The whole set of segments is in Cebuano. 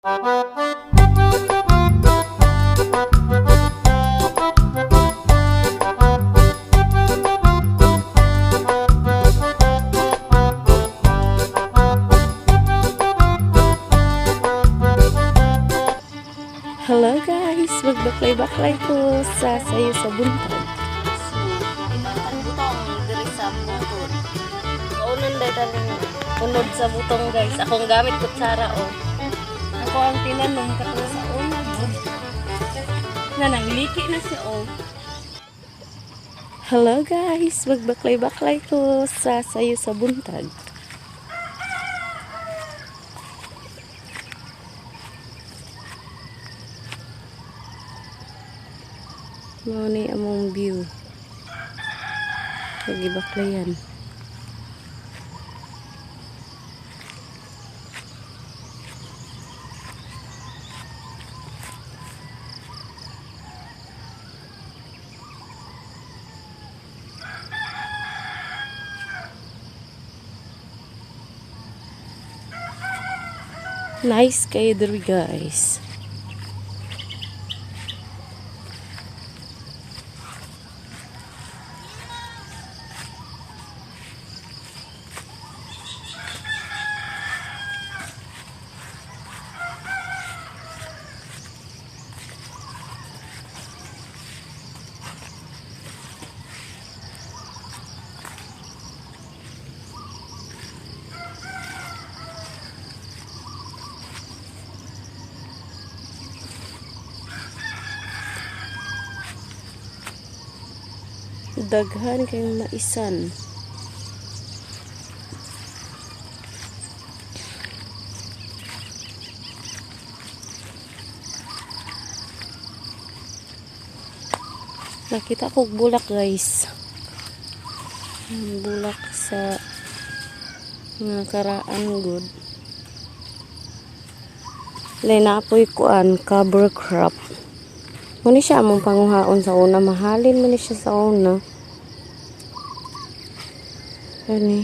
Hello guys! Magbaklay-baklay ko sa sayo sa buntag. So, inatang butong diri sa butod. Kaunan dahil taning unod sa butong, guys. Akong gamit kutsara, oh. Ako ang tinanom kato sa una. Na nangliki na siya, oh. Hello guys! Magbaklay-baklay ko sa sayo sa buntag. Mao ni among view. Pagibaklayan. Nice kayo diri, guys. Daghan kayong maisan. Nakita ko bulak, guys. Ang bulak sa nga karaan good. Linapoy kuan cover crop. Muni siya among panguhaon sa una. Mahalin man ni siya sa una. Ani.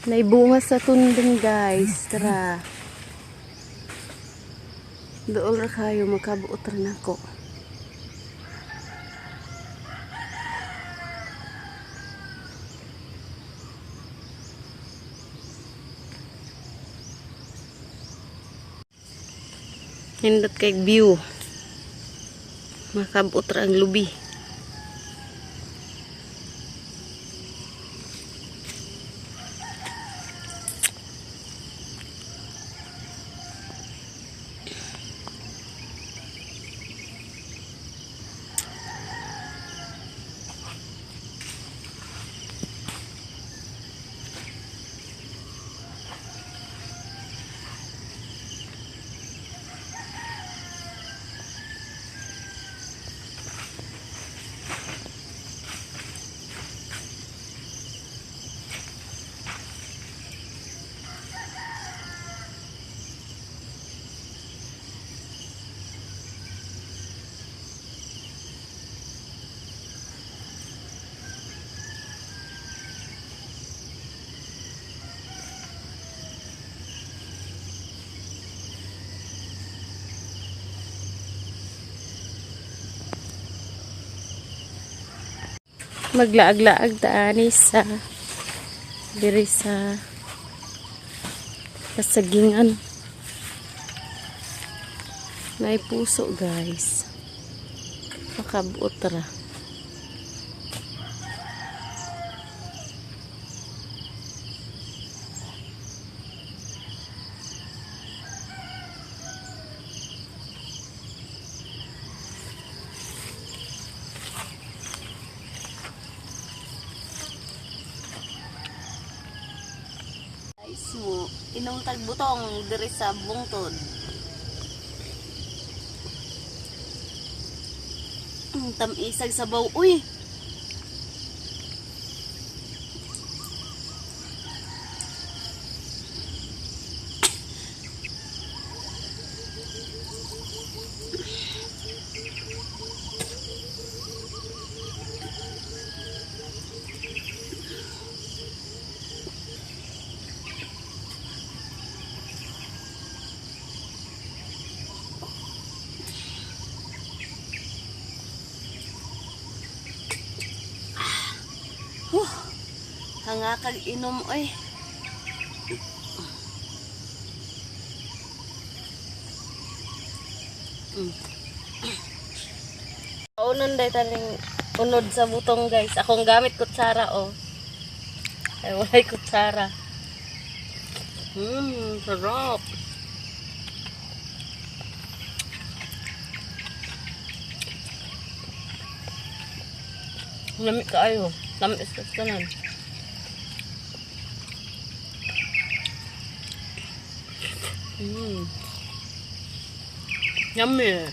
Naibunga sa tundong, guys. Tara. Dool ra kayo makabuot ra nako. Nindot kay view. Makabuot ra ang lubi. Maglaag-laag taani sa diri sa kasagingan. Nay puso, guys. Makabuot ra. Guys, mo inom tag butong diri sa bungtod. Ang tamisag sabaw, uy. Huh. Hangakag inom, oy. Unon day taning unod sa butong, guys. Akong gamit kutsara, oh. Ay, walay kutsara. Sarap. Lami kaayo. Lami is tanan. Yummy.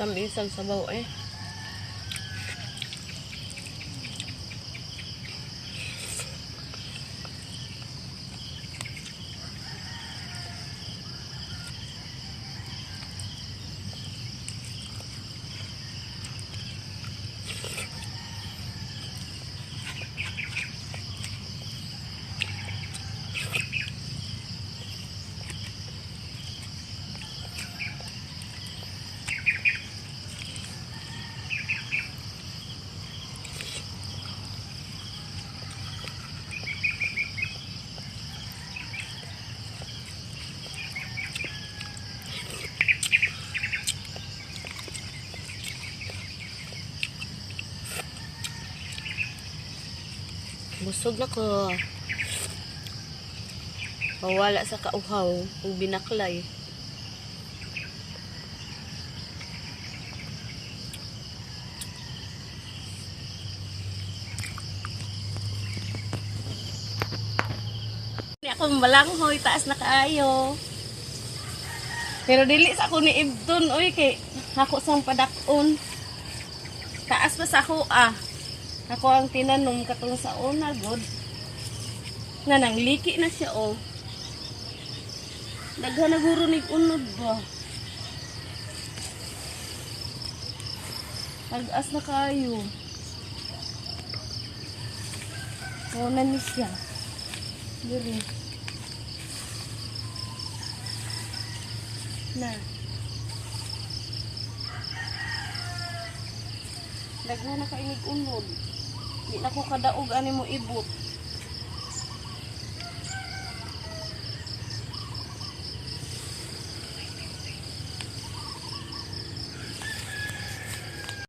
Tamisag sabaw eh. Busog na ko. Mawala sa kauhaw ug binaklay. Ni akong balanghoy, taas na kaayo. Pero dili sa ako ni Ibton, oy, kay ako sang padak-on. Taas pa sa ako ah. Ako ang tinanom katong sa una, god. Nga nang liki na siya, oh. Daghan na guro nig unod ba. Tag-as na kayo. Una ni siya. Diri. Na. Daghan na kainig unod. Di na ko kadaog ani mo ibot.